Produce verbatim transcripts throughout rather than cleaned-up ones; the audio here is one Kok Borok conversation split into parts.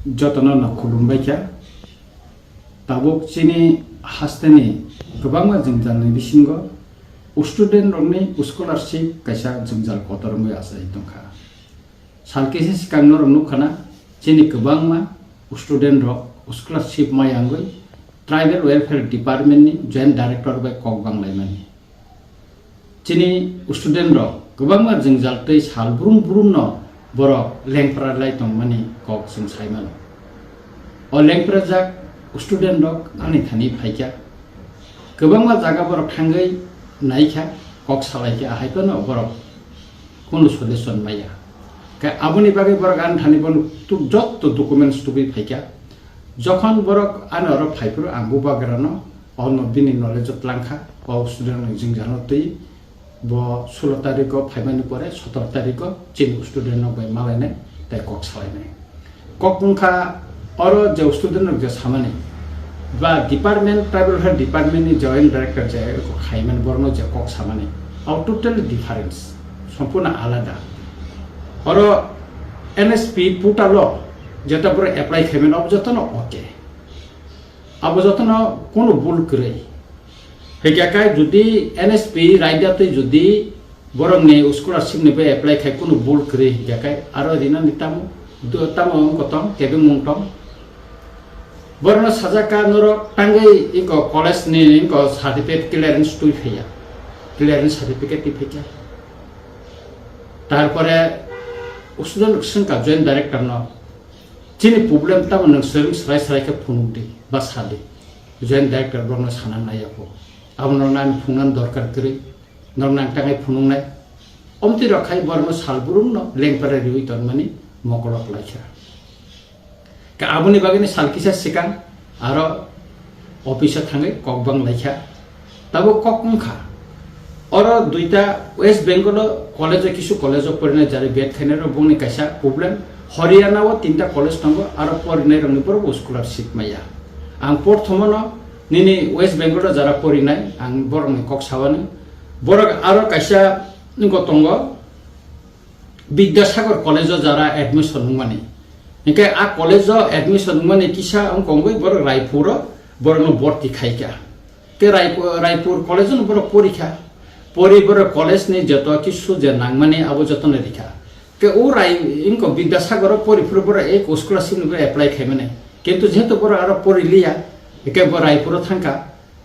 Jotono no khulumbai kha. Tabuk chini hasteni kwbangma jwngjalni bisingo student rokni scholarship kaisa jwngjal kotor wngwi achai tongkha. Sal kisa swkang norok nukha na, chini kwbangma student rok scholarship maya wngwi Tribal Welfare Department ni Joint Director bai kok banglaimani. Chini student rok kwbangma jwngjal tei sal brum brum no borok lengpra lai tongmani kok chwng sai mano. O lengprajak student rok ani thani phaikha. Kwbangma jaga borok thangwi naikha, kok salaikha, ahai phano borok kunu solution maya. Khe aboni bagwi borok ani thani bono tu-, jotto documents tubui phaikha. Jokhon borok ani oro phaiphuru ang bubagrano ono bini knowledge o tlangkha, o student ni jwngjal no twi bo sulo tarikh o phaimani pore sotor tarikh o chini student no bai malainai tei kok salainai. Kok wngkha oro je student rok je samani ba department, tribal welfare department ni joint director je kok khaimani borokno je kok samani, abo totally difference, sompurno alada. Oro N S P portal o jeta borok apply khaimani abo jotono okay, abo jotono kono bul kwrwi. Hingkhe kai jodi N S P raida twi jodi borokni scholarship ni bai apply khai kunu bul kwrwi hingkhe kai aro rinani tamo do-, tamo wng kotong kebengmung tong. Borokno sajak ka norok tangwi ingko college ni ingko certificate clearance twi phaiya, clearance certificate twi phaikha. Tarpore student swngkha joint director no, chini problem tamo nwng swrwng swrai swrai khe phunuk di ba sa di. Joint director borokno sana naiya kho. Abo norokno ani phungnani dorkar kwrwi, norokno ang tangai phunuknai. Omtwi rok khai borokno sal brumno lengpara riwi tonmani mokolok laikha. Ka aboni bagwino sal kisa swkang aro office o thangwi kok bang laikha. Tabuk kok wngkha. Oro duita West Bengal o college o kisu college o porinai jari bet khainai rok bongni kaisa problem. Haryana o tinta college tongo, aro porinai rokni borok scholarship maya. Ang porthomo no nini West Bengal o jara porinai ang borokni kok sawani. Borok aro kaisa wngkho tongo. Bidyasagar college o jara admission wngmani. Hinkhe a college o admission wngmani kisa wngkha wngwi borok Raipur o borokno borti khaikha. Ke Raipur, Raipur college o borok porikha. Pori borok college ni joto kisu je nangmani abo jotono rikha. Ke o Rai wngkha Bidyasagar o pori phuru borok ek scholarship ni apply khaimani. Kintu jehetu borok aro pori liya, hinkhe bo Raipur o thangkha.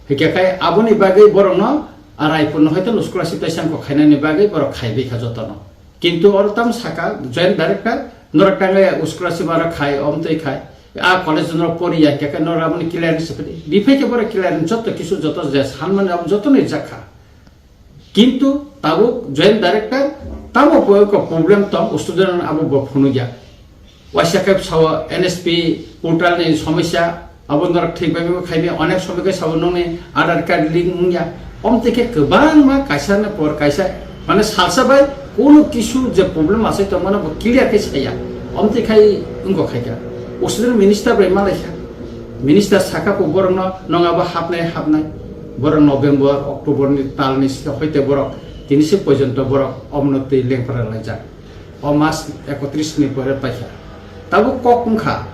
Hinkhe kai aboni bagwi borokno a Raipur no hoito scholarship taisa wngkha khainani bagwi borok khaibai kha jotono. Kintu oro tamo saka joint director, norok tangai scholarship aro khai, omtwi khai, a college norok poriya, hinkhe khe norok aboni clearance riphaidi. Riphai khe borok clearance jotto kisu joto je sanmani abo joto no rijak kha. Kintu tabuk joint director tamo bo ko problem tong student abo bo phunukya. Waisa khe sao N S P portal ni somosya, abo norok thik bai bo khaimya, onek somoi khe sao nokni Aadhaar card link wngya. Omtwi khe kwbangma kaisa ni por kaisa, mane salsa bai kunu kisu je problem asai tongmano bo clear khe saya. Omtwi khai wngkha khaikha. Usudin minister bai malaikha. Minister saka bo borokno nong abo hapnai hapnai. Borok November, October ni tal ni sika hoite borok tini se porjonto borok omno twi lengpra laijak. O mas ekotris ni pore paikha. Tabuk kok wngkha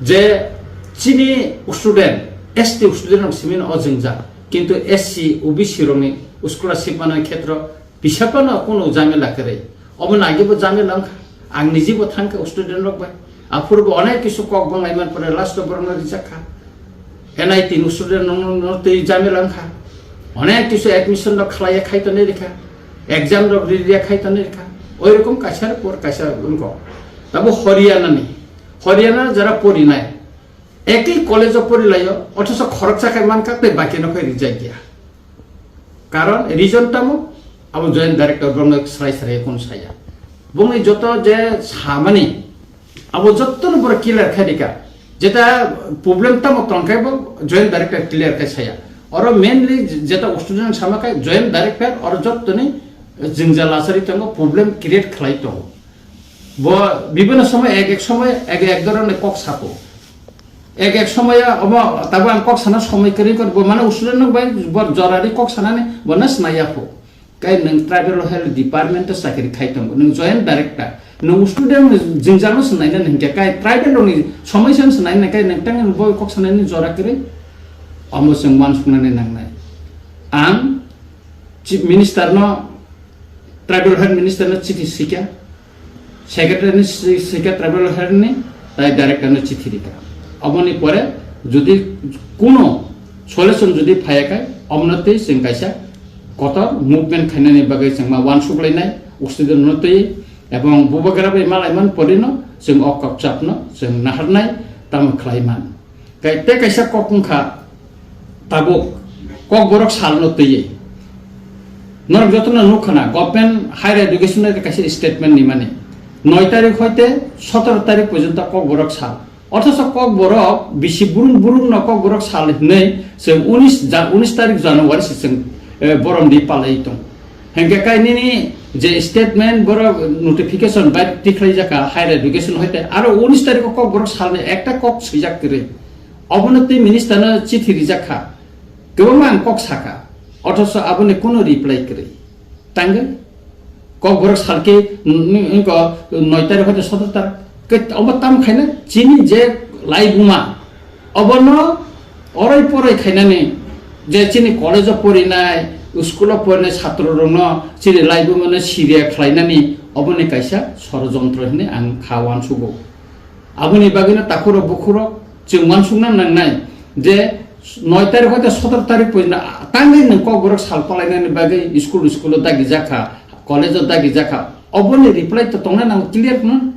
je chini student, S T student rok simi no o jwngjal. Kintu S C, O B C rokni scholarship manani khetro bisa phano kunu jamela kwrwi. Obo naigibo jamela wngkha. Ang nijibo thangkha student rok bai. Aphuru bo onek kisu kok banglai man pore last o borokno rijak kha. N I T ni student no, no, no twi jamela wngkha. Onek kisu admission rok khlaiya khai tonwi rikha. Exam rok ri riya khai tonwi rikha. Oi rokom kaisa por kaisa wngkha. Tabo Haryana ni, Haryana jara porinai, ekoi college o porilaio, othoso khoroksa khai mankha tei baki no khai rijak ya. Karon reason tamo, abo joint director borokno srai srai kun saya. Bongni joto je samani, abo jotto no borok clear khai rika. Jeta problem tamo tongkhe bo joint director clear khai saya. Oro mainly jeta student sama khai joint director oro jotto ni jwngjal asari tongo, problem create khlai tongo. Bo bibhinno somoy ek ek somoy ek ek dhoroner kok sako. Ek ek somoy omo tabo ang kok sana somoy kwrwi kor bo mane student rok bai bo jorari kok sanani bo na snaya pho. Kai nwng tribal health department o chakri khai tongo, nwng joint director, Nwng student ni jwngjal no swnaina nai hwnkhe kai tribal rok ni somosya no swnaina nai kai nwng tang bo kok sanani jora kwrwi. Omo chwng uansuknani nangnai. Ang Chief Minister no, Tribal Health Minister no chithi swikha, Secretary ni si-, swikha Tribal Health ni, tai Director no chithi rikha. Oboni pore jodi kuno solution jodi phaiya khai, omono tei chwng kaisa kotor movement khainani bagwi chwng ma uansuk lainai, student no twi, ebong bubagra bai malaiman porino chwng o kokchapno chwng naharnai, tamo khlaiman. Kai tei kaisa kok wngkha tabuk Kokborok salno twiwi. Norok jotono nukha na, Government Higher Education ni kaisa statement nimani. Noi tarik hoite sotoro tarik porjonto Kokborok sal. Othocho Kokborok bisi burung burung no Kokborok sal hinwi chwng unis ja-, unis tarik January se chwng, eh, borom di palai tong. Hingke kai nini je statement borok notification bai tikhlai jaka Higher Education hoite aro unis tarik o Kokborok salni ekta kok swijak kwrwi. Obono tei minister no chithi rijak kha. Kwbangma ang kok saka. Othocho aboni kuno reply kwrwi. Tangwi Kokborok salke, mm, mm, ko noi tarik hoite sotoro tarik. Ke obo tam khaina chini je laibuma. Obono orai porai khainani je chini college o porinai, school o porinai satro rokno chini laibuma no siriya khlainani oboni kaisa sorojontro hinwi ang kha uansugo. Aboni bagwino takhurok bukhurok chwng uansukna nangnai je noi tarik hoite sotoro tarik porjonto tangwi nwng Kokborok sal palainani bagwi school, school o dagi jakha, college o dagi jakha. Oboni reply to tongna nango clear no.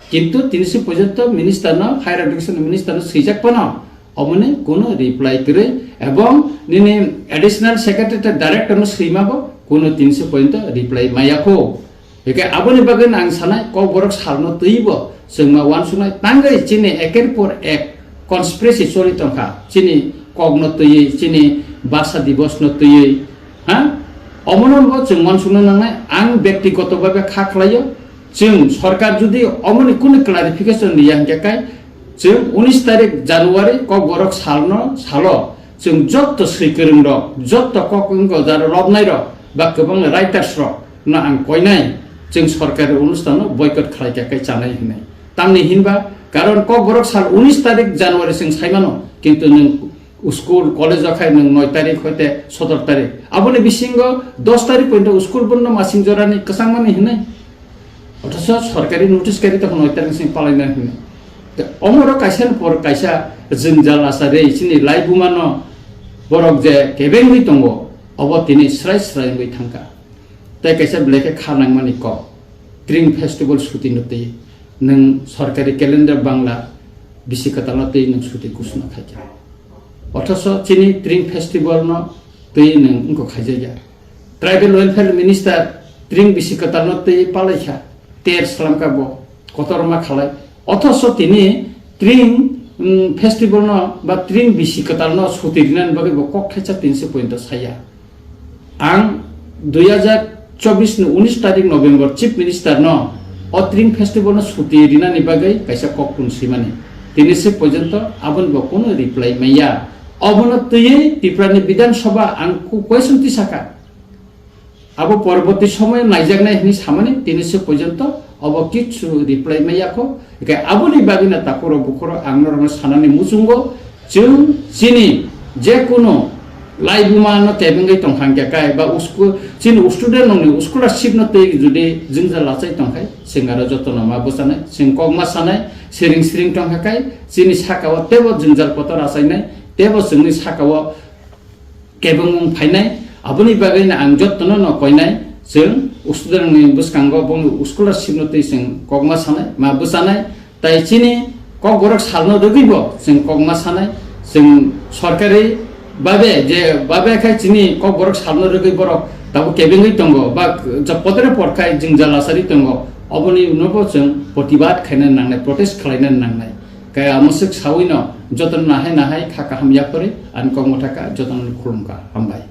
Kintu tini se porjonto minister no, Higher Education minister no swijak phano oboni kuno reply kwrwi ebong nini additional secretary director no swima bo kuno tini se porjonto reply maya kho. Hingke aboni bagwi ang sanai, Kokborok salno twibo chwng ma uansuknai, tangwi chini eker por ek conspiracy choli tongkha, chini kokno twiwi, chini basa dibosno twiwi, ha? Omono bo chwng uansukna nangnai, ang bektigoto bhabe kha khlaio, chwng sorkar jodi omoni kunu clarification riya hingke kai, chwng unis tarik January Kokborok salno salo, chwng jotto swikwrwng rok, jotto kok wngkha jaro lobnai rok, ba kwbangma writers rok, no ang koinai, chwng sorkari onusthan no boycott khlai kha khe chanai hinwi. Tamni hinba, karon Kokborok sal unis tarik January chwng saimano, kintu nwng school, college o khai nwng noi tarik hoite sotoro tarik. Aboni bisingo dos tarik pointo school bondo masing jorani kwchangmani hinwi. Othocho sorkari notice kari tokho noi tarik chwng palaina hinwi. Te omoro kaisa ni por kaisa jwngjal asarwi chini laibuma no borok je kebengwi tongo, obo tini srai srai wngwi thangkha. Tei kaisa belai khe kha nangmani kok, Tring Festival suti no twi nwng sorkari calendar Bangla bisi kwtal no twi nwng suti ghosona khai kha. Othocho chini Tring Festival no twi nwng wngkok khaijak ya. Tribal Welfare Minister Tring bisi kwtal no twi palai kha, ter slam kha bo. Kotorma khalai. Othocho tini Tring, mm, festival no ba Tring bisi kwtal no suti rinani bagwi bo kok thaisa tinsi pointo saya. Ang dui hajar chobbish ni unis tarik November Chief Minister no o Tring festival no suti rinani bagwi kaisa kok tun simani. Tinisi porjonto aboni bo kono reply maya. Obono twiwi Tripura ni Bidhan Sabha ang ku-, question tisaka. Abo porborti somoyo naijaknai hinwi samani, tini se porjonto obo kichu reply maya kho. Hingkhe aboni bagwino takhuro bukhuro ang norokno sanani muchungo, chwng chini jekunu laibuma no kebengwi tongkha hingkhe kai ba usku-, chini student rokni scholarship no twi jodi jwngjal lachai tongkhai, chwng aro jotono ma bwchanai, chwng kok ma sanai, siring siring tongkha kai, chini sakao teibo jwngjal kotor achainai, teibo chwngni sakao kebengmung phainai, aboni bagwino ang jotono no koinai, chwng student ni bwskango boni scholarship no twi chwng kokma sanai, ma bwchanai, tai chini kokborok salno rwgwibo chwng kokma sanai, chwng sorkari babe je babe khai chini kokborok salno rwgwi borok tabuk kebengwi tongo, ba je podre pod khai jwngjal asari tongo, oboni unobo chwng protibad khaina nangnai, protest khlaina nangnai. Kaya mwswk sawino jotono nahai nahai kha kaham yapharwi ani kok mwthaka jotono khulumkha. Hambai.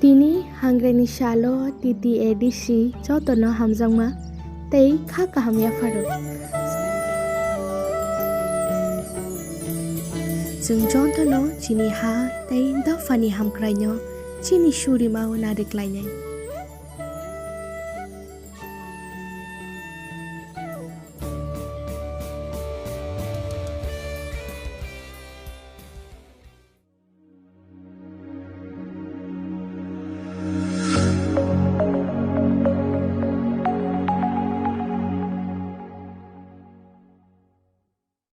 Tini hangrenni salo T T A D C jotono hamjakma tei kha kaham yapharo. Chwng jotono chini ha tei dophani hamkraino chini surimao nariklainai.